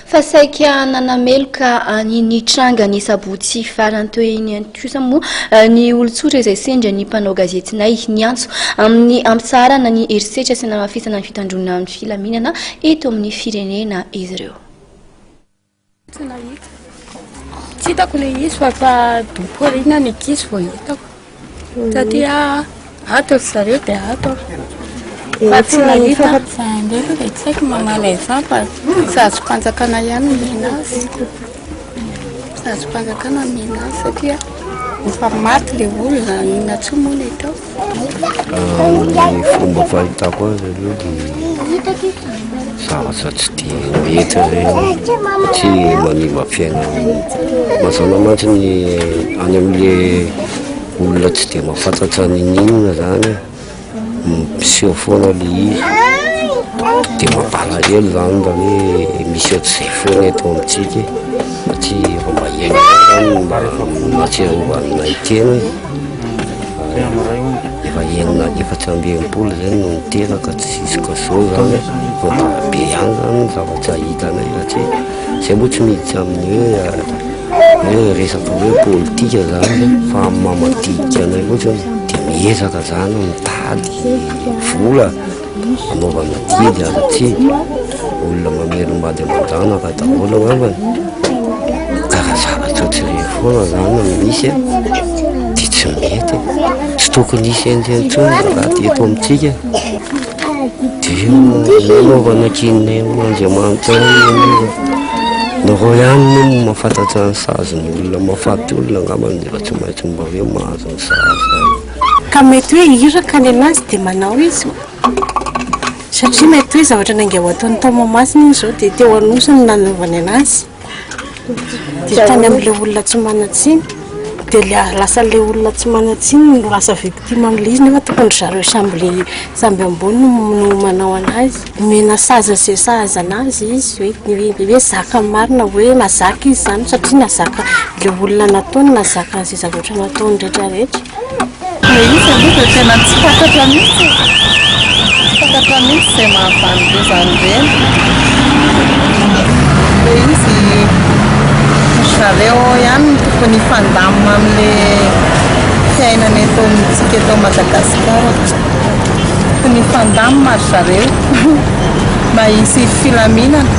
Fa saika nanameloka an'iny tranga ny sabotsy farany teo iny ihany kosa moa ny olon-tsotra izay sendra ny mpanao gazetinay niantso amin'ny hampitsaharana ny herisetra sy hanamafisana ny fitandroana ny filaminana eto amin'ny firenena izy ireo. Tsy nahita. Tsy hitako ilay izy fa efa dobo aoriana ny ankizy vao hitako. Satria ato ry zareo dia ato aho. Fa tsy nahita. Za indray aloha dia tsy haiko mamaly an'izany fa sazim-panjakana ihany no omena azy. Sazim-panjakana no omena azy satria efa maty ilay olona, inona intsony moa no atao. Ny fomba fahitako azy aloha dia zavatra tsy dia mety ireny satria manimba fiainana. Mazàna mantsy ny any amin'le olona tsy dia mahafantatra n'inon'inona zany miseho foana le izy dia mampalahelo zany raha hoe misy ohatr'izay foana eto amintsika satria efa mba iainana zany mba nahatsiarovanay tena e. Efa enina 64 zay no niteraka jusqu'à zao zany vao mba be ihany zany ny zavatra hitanay satria zay moa tsy miditra amin'ny hoe hoe resaka hoe politika zany fa amin'ny maha madinika anay fotsiny dia miezaka zany mitady vola anaovana didy satria olona mamelom-bady aman-janaka daholo angambany ka raha zavatra ohatr'ireny foana zany no misy a dia tsy mety, tsy tokony hisy an'ireny intsony raha ty eto amintsika dia nanaovana kinona eo Andriamanitra eo nareo ihany moa no mahafantatra ny sazin'ny olona mahafaty olona angambany dia efa tsy maintsy mba hoe mahazo ny sazy. Ka mety hoe iraka ny anazy dia manao izy satria mety hoe zavatra nainga ho ataony tao Mahamasina iny izao dia teo Anosy no nanaovany anazy dia tany amin'ilay olona tsy manan-tsiny dia le lasa ilay olona tsy manan-tsiny no lasa victime amin'ilay izy nefa tokony ry zareo samby le samby ambony no manao anazy. Omena sazy izay sahaza anazy izy hoe hoe zaka marina hoe nazaka izy izany satria nazaka ilay olona nataony nazaka an'izay zavatra nataony rehetra rehetra. Ilay izy aloha dia tena tsy fantatra mihitsy e! Tsy fantatra mihitsy izay mahavanon-doza an'ireny. Ilay izy ry zareo ihany no tokony hifandamina amin'ilay fiainana eto amintsika eto Madagasikara. Tokony hifandamina ry zareo mba hisy filaminana.